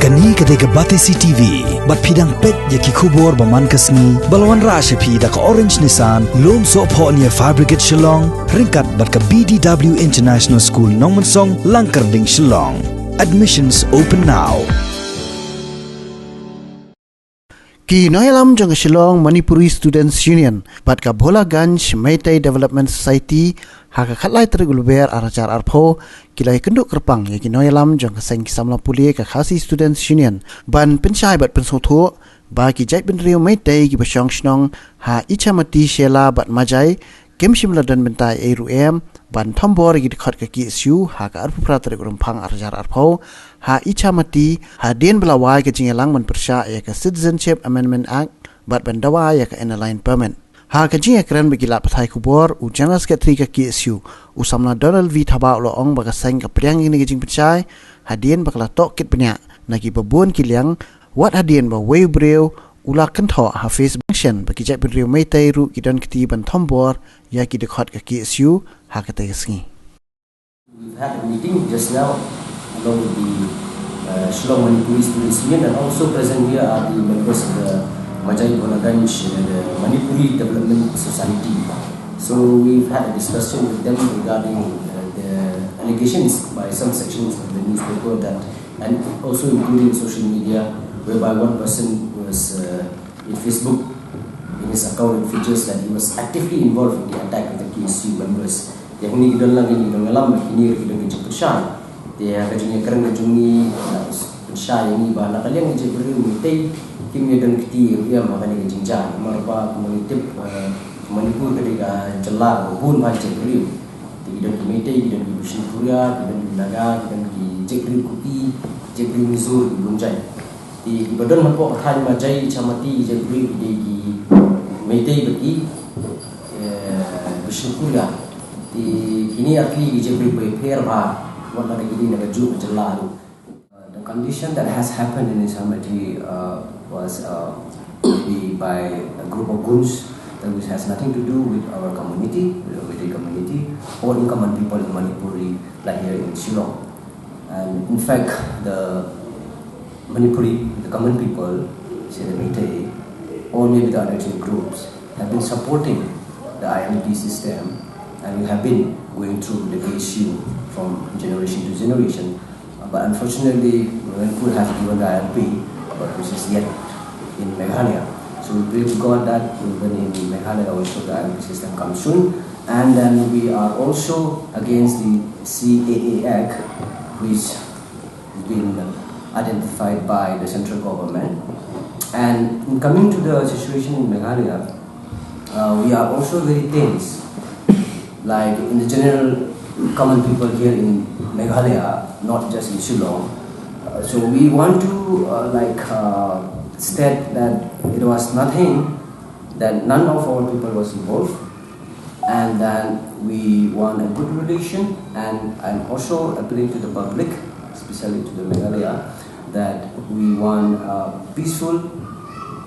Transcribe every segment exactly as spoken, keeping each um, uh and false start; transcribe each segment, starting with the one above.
Kane ka dei ka Batesi T V, bad phi dang peit ïa ki khubor ba man ka sngi, ba la wanrah sha phi da ka Orange Nissan, Lumsohphoh near Fire Brigade Shillong, ryngkat bad ka B D W International School Nongmensong, Langkyrding, Shillong. Admissions open now. Ki nongïalam jong ka Shillong Manipuri Students Union bad ka Bhola Ganj Meitei Development Society ha ka khatlai tarik u Lber ar hajar arphew ki la ïakynduh kyrpang ïa ki nongïalam jong ka seng ki samla pule ka Khasi Students Union ban pynshai bad pynsngewthuh ba ki jaitbynriew Meitei kiba shong shnong ha Ichamati, Shella bad Majai kim shym la don bynta ei ruh em ban thombor ïa ki dkhot ka K S U ha ka arphew phra tarik u Rymphang ar hajar arphew ha Ichamati, hadien ba la wai ka jingïalang ban pyrshah ïa ka Citizenship Amendment Act bad ban dawa ïa ka Inner Line Permit. Ha ka jingïakren bad ki lad pathai khubor, u General Secretary ka K S U, u samla Donald V Thabah, u la ong ba ka seng ka pdiang ïa kane ka jingpynshai hadien ba ka la tohkit bniah na kiba bun ki liang, wat hadien ba uwei u briew u la kynthoh ha Facebook shen ba ki jaitbynriew Meitei ruh ki don kti ban thombor ïa ki dkhot ka K S U ha katei ka sngi. We've had a meeting just now along with the uh, Shillong Manipuri Students Union, and also present here are the members of the Majai Bhola Ganj, uh, the Manipuri Development Society. So we've had a discussion with them regarding uh, the allegations by some sections of the newspaper that, and also including social media, whereby one person was uh, in Facebook, in his account, it features that he was actively involved in the attack of the K S U members. Ïa kine ki don lang, kine ki don ïalam, kine ki don ki jingpynshai. Te ïa ka jingïakren ka jong ngi, uh, pynshai ïa ngi ba na ka liang ka jaitbynriew Meitei kim ïa don kti ruh em ha kane ka jingjia. Namar ba kumba ngi tip, uh, Manipur ka dei ka jylla kaba bun bha ki jaitbynriew. Te ki don ki Meitei, ki don ki Bishnupuriya, ki don ki Naga, ki don ki jaitbynriew Kuki, jaitbynriew Mizo, ki bun jait. Te kiba don hapoh ka thaiñ Majai, Ichamati, ki jaitbynriew ki dei ki Meitei bad ki, eh, Bishnupuriya. Te kine artylli ki jaitbynriew ba pher bha, wat lada ki dei na kajuh ka jylla ruh. Uh, the condition that has happened in Ichamati uh, was uh, maybe by a group of goons that which has nothing to do with our community, with the Meitei community, or incumbent people in Manipuri, like here in Shillong. And in fact, the Manipuri, the common people, say the Meitei, or maybe the other ethnic groups, have been supporting the I M P system, and we have been going through the K S U from generation to generation. Uh, But unfortunately, Manipur has given the I M P, but which is yet in Meghalaya. So we pray to God that even in Meghalaya also the I M P system comes soon. And then we are also against the C A A Act, which been identified by the central government. And in coming to the situation in Meghalaya, uh, we are also very tense. Like in the general common people here in Meghalaya, not just in Shillong. Uh, so we want to uh, like uh, state that it was nothing, that none of our people was involved, and then we want a good relation. And I'm also appealing to the public, especially to the Meghalaya, that we want a peaceful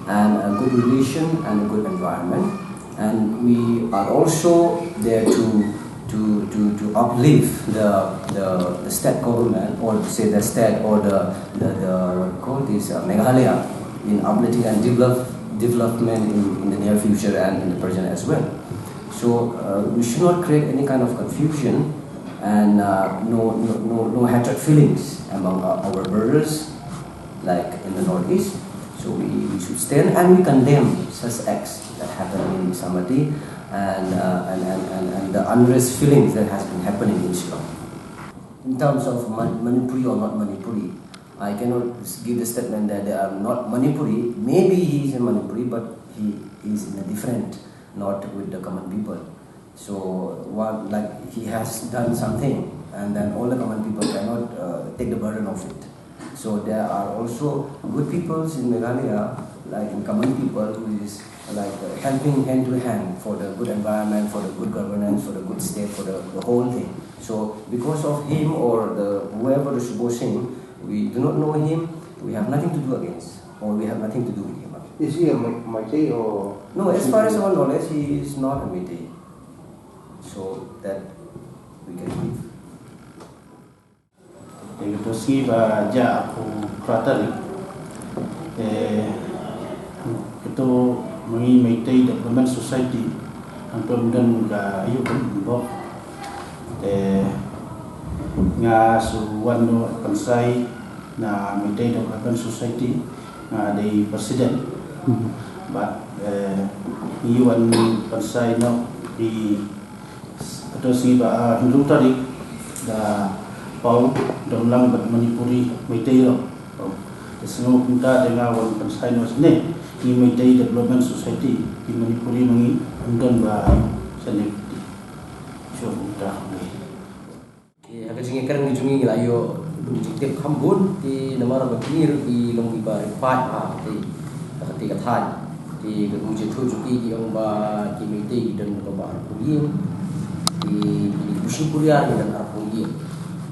and a good relation and a good environment. And we are also there to to, to, to uplift the, the, the state government, or say the state or the, the, the what you call this, uh, Meghalaya, in uplifting and develop, development in, in the near future and in the present as well. So uh, we should not create any kind of confusion and uh, no, no, no, no hatred feelings among our, our brothers, like in the Northeast. So we, we should stand and we condemn such acts that happened in Ichamati and, uh, and, and, and, and the unrest feelings that has been happening in Shillong. In terms of Man- Manipuri or not Manipuri, I cannot give the statement that they are not Manipuri. Maybe he is a Manipuri, but he is in a different, not with the common people. So one, like, he has done something, and then all the common people cannot uh, take the burden of it. So there are also good peoples in Meghalaya, like in common people, who is like uh, helping hand to hand for the good environment, for the good governance, for the good state, for the, the whole thing. So because of him or the whoever the Shubho Singh, we do not know him, we have nothing to do against, or we have nothing to do with him. Is he a Meitei or? No, as far as our knowledge, he is not a Meitei. So that we can give. Ïa ka sngi ba jia, aku Patari. Eh, ito mangi Meitei Development Society, ang pemdan ka ayu pun bok. Eh, nga su wan no pansai na Meitei Development Society, nga dei president. But, eh, ngi wan pansai no di Ito sngi ba, ah, hynriew tarik da pau dom lang bad Manipuri Meitei ro. Oh. Te sngew kumta te nga wan pansai no sne. Ngi Meitei Development Society, ngi Manipuri mangi, ym don ba sne. Sure kumta. Te ha ka jingïakren ka jong ngi ngi la ïoh ka jingtip kham bun, te namar ba kine ruh ki long kiba riewpaid ha kata, ha kata ka thaiñ. Te ka jingïathuh jong ki ki ong ba ki Meitei ki don kumba arphew ïing, ki, ki Bishnupuria ki don arphew ïing.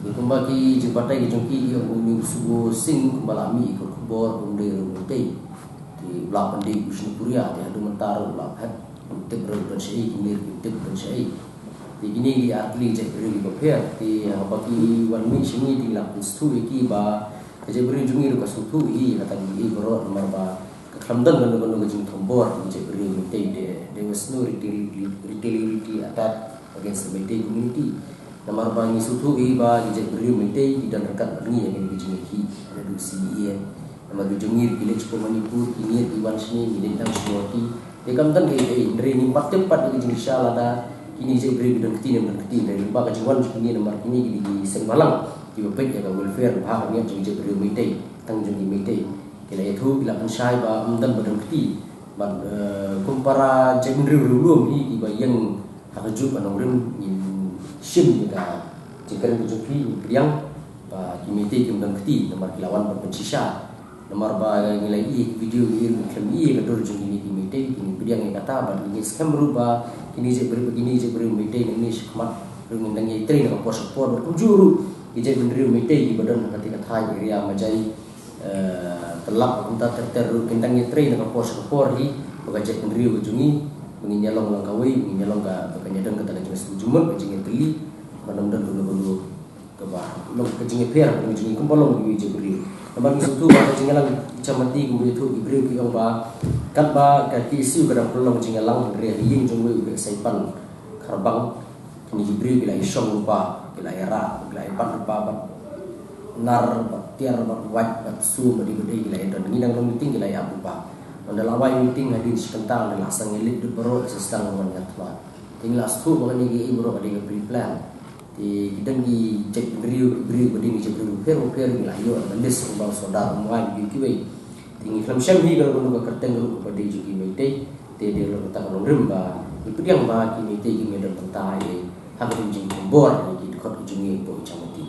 Te kumba ki jingbatai ki jong ki ki ong ba u Subo Singh kumba la mih ïa ka khubor ba un dei ruh Meitei. Te u la pyndei Bishnupuria, te haduh mynta ruh u la phet, um tip ruh don shaei, kine ruh kim tip don shaei. Te kine ki artylli ki jaitbynriew kiba pher, te haba ki wan mih sha ngi te ngi la pynsngewthuh ïa ki ba ka jaitbynriew jong ngi ruh ka sngewthuh hi, lada ngi ïohi baroh namar ba ka khlem don kano kano ka jingthombor ki jaitbynriew Meitei, there, there was no retali-, retaliatory attack against the Meitei community. Namar ba ngi sngewthuh hi ba ki jaitbynriew Meitei ki don ryngkat bad ngi ha kane ka jingïakhih naduh C A A. Namar ki jong ngi ki leit sha Manipur, kine ki wan shane, ngi leit dang sha Guwahati. Te kam don kaei kaei, hynrei ngim pat tip pat ïa ka jingshisha lada kine ki jaitbynriew ki don kti ne ym don kti, hynrei lyngba ka jingwan jong kine namar kine ki dei ki seng bhalang kiba peit ïa ka welfare bad ka miat jong ki jaitbynriew Meitei, tang jong ki Meitei. Ki la ïathuh, ki la pynshai ba ym don ba don kti. Bad, eh, kum para jaitbynriew riewlum hi kiba ïeng ha kajuh ka nongrim, ngin shim ïa ka jingkren ka jong phi, ngin pdiang ba ki Meitei kim don kti namar ki la wan ban pynshisha. Namar ba ngi la ïohi video, ngi ïohi khlem ïohi ka dur jong kine ki Meitei, te ngin pdiang ïa kata bad ngin skhem ruh ba kine jaitbynriew, ba kine jaitbynriew Meitei nangne shakhmat ruh ngin dang ïatrei na ka por sha ka por, bad kumjuh ruh ki jaitbynriew Meitei kiba don ha kata ka thaiñ area Majai, eh, Tyllap, kumta ter ter ruh kin dang ïatrei na ka por sha ka por hi bad ka jaitbynriew ka jong ngi, ba ngin ïalong lang kawei, ba ngin ïalong ka, ba kan ïadon kata ka jingsngewthuh jingmut, ka jingïatylli, ba ym don kano kano kaba long ka jingïapher ka jong ngi kumba long kiwei ki jaitbynriew. Namar ngi sngewthuh ba ka jingïalang Chamati kumba ïathuh ki briew ki ong ba katba ka K S U ka dang pynlong jingïalang, hynrei ha ïing jong uwei u Saitphan Kharbang, kine ki briew ki la ïashong lypa, ki la ïarah, ki la ïabat lypa bad nar bad tiar bad wait bad sum bad dei bad dei, ki la ïadon. Ngi dang long meeting ki la ïabat lypa. Ynda la wai meeting hadien shi kynta, ynda la sdang ïaleit dud baroh, sa sdang wan ïathma. Te ngi la sngewthuh ba kane kaei baroh ka dei ka pre-plan. Te ki don ki jaitbynriew, ki briew ba dei ki jaitbynriew bapher bapher, ngi la ïoh ka list kumba u Sordar Umwai bad kiwei kiwei. Te ngi khlem shem hi kano kano ka kyrteng ruh kaba dei jong ki Meitei. Te dei ruh kata ka nongrim ba ngi pdiang ba ki Meitei kim ïadon bynta ei ei ha ka jingthombor ïa ki dkhot ki jong ngi hapoh Chamati.